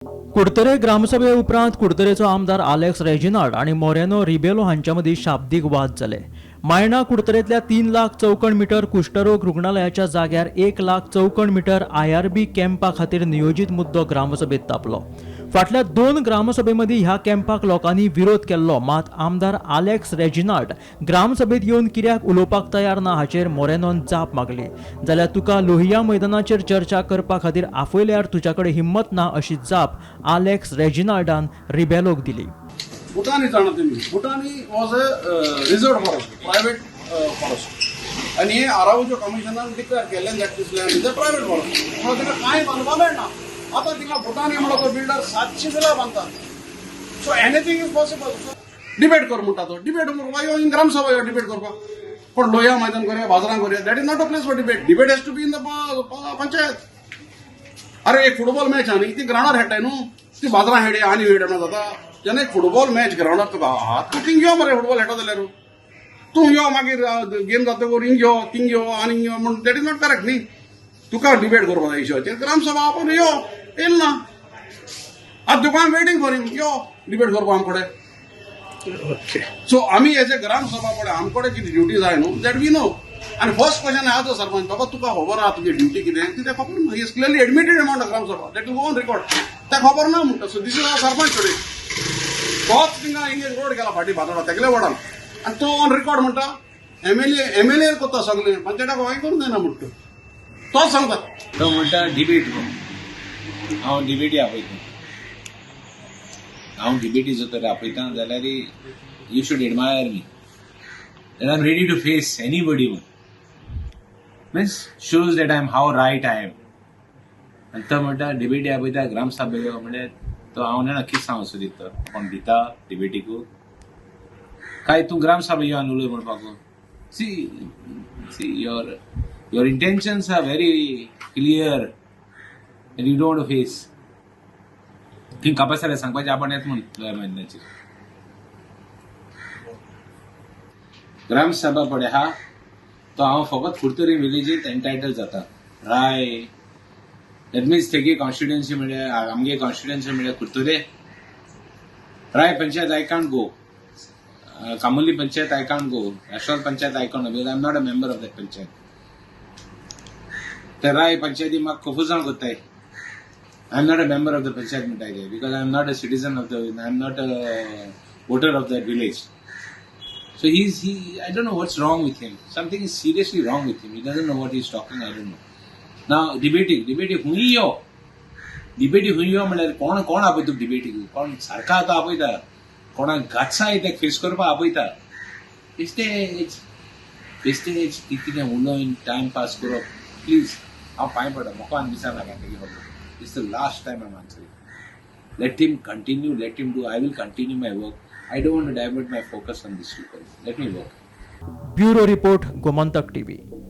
कुडतरे ग्रामसभे उपरांत कुडतरेचो आमदार Alex Reginald आनी मोरेनो रिबेलो हांच्या मदीं शाब्दीक वाद जाले. मायणा कुडतरेंतल्या 3 लाख चौखण मिटर कुश्ठरोग रुग्णालयाच्या जाग्यार 1 लाख चौखण मिटर IRB कॅम्पा खातीर नियोजीत मुद्दो ग्रामसभेत तापलो. फाटल्या 2 ग्रामसभेमदीं ह्या कॅम्पाक लोकांनी विरोध केल्लो, मात आमदार आलेक्स रेजिनाल्ड ग्रामसभेत येवन कित्याक उलोवपाक तयार ना हाचेर मोरेनोन जाप मागली. जाल्यार तुका लोहिया मैदानाचेर चर्चा करपा खातीर आपयल्यार तुज्या कडेन हिम्मत ना अशी जाप आलेक्स रेजिनाल्डान रिबेलोक दिली. भुटानी जाणा तुमी, Bhutani was a reserve forest, private forest, आनी हे आरावजो कमिशनान डिक्लेअर केल्लें that this land is a private forest. म्हणून तिका कांय बांदपाक मेळना. आतां तिका भुटानी म्हणो तो बिल्डर 700 विला बांदता. So anything is possible. Debate कर म्हणटा तो, डिबेट करपाक यो, इन ग्रामसभा यो डिबेट करपाक. कोण लोहिया मैदान करया, बाजारां करया, that is not a place for debate. Debate has to be in the panchayat. अरे एक फुटबॉल मॅच आहा न्ही, ती ग्रावंडार खेळटाय न्हू, ती बाजारां खेळया आनी खेळया म्हणून जाता. जेन्ना एक फुटबॉल मॅच ग्रावंडार तुका आहा, तूं थिंग यो मरे फुटबॉल खेळटा जाल्यार तूं यो, मागीर गेम जातकूर हिंग यो, थिंग यो आनी यो म्हण that is not correct न्ही. तुका डिबेट करपाक जाय इश्यूचेर, ग्रामसभा आपोवन यो, येयल ना. आतां तुका आम वेटींग फॉर हिम, यो डिबेट करपाक आम कडेन. सो आमी एज ए ग्रामसभा पळय आमकडे कितें ड्युटी जाय न्हू, that we know. आनी फर्स्ट क्वेश्चन आहा तो सरपंच बाबा तुका खबर आहा तुजी ड्युटी कितें, ती खबर ना. Is clearly admitted amount gram sabha, that will go on record. तें खबर ना म्हणटा. So this is our sarpanch today. तोच थिंगा इंगेज रोड गेला फाटीं भातोडा तेगले वडान, आनी तो ऑन रिकॉर्ड म्हणटा एमएलए करता सगळें, पंचायताक कांय करूंक जायना म्हणटा, तोच सांगता. तो म्हणटा डिबेट कर, हांव डिबेटी आपयता. हांव डिबेटी जर तर आपयता जाल्यार you should admire me that I am ready to face anybody, means shows that I am how right I am. आनी तो म्हणटा डिबेटी आपयता ग्रामसभा, म्हणल्यार तो हांव जाणा कितें सांगू सोदीत तो, कोण दिता डिबेटीकू काय तूं ग्रामसभा येवन उलय म्हणपाक. See, your intentions are very clear and you don't face. थंय कापासारे सांगपाचें आपण येत म्हूण म्हयन्याचेर ग्रामसभा पळय आहा तो हांव फकत कुडतरी विलेजींत एंटायटल जाता. राय that means तेगे कॉन्स्टिट्युएन्सी म्हळ्यार आमगे कॉन्स्टिट्युएन्सी म्हळ्यार Curtorim Rai panchayat I can't go, Camogli panchayat I can't go, Ashwal panchayat I can't go because I am not a member of that panchayat. ते राय पंचायती म्हाका कंफ्युजन करताय. I am not a member of the panchayat म्हणटाय ते, because I am not a citizen of the, I am not a voter of that village. So I don't know what's wrong with him. Something is seriously wrong with him. He doesn't know what he's talking, I don't know. Now, debating हुंय यो, डिबेटी हुंय यो म्हणल्यार कोण कोण आपयता डिबेटीक, कोण सारका आतां आपयता, कोणाक गाछा येता फेस करपाक आपयता. बेस्टेज बेस्टेज कितें उलोवन टायम पास करप. प्लीज हांव पांय पडटा, म्हाका आनी दिसना तेगे खबर. It's the last time I am answering. Let him continue, let him do. I will continue my work. I don't want to divert my focus on these people. Let me work. Bureau report, Gomantak TV.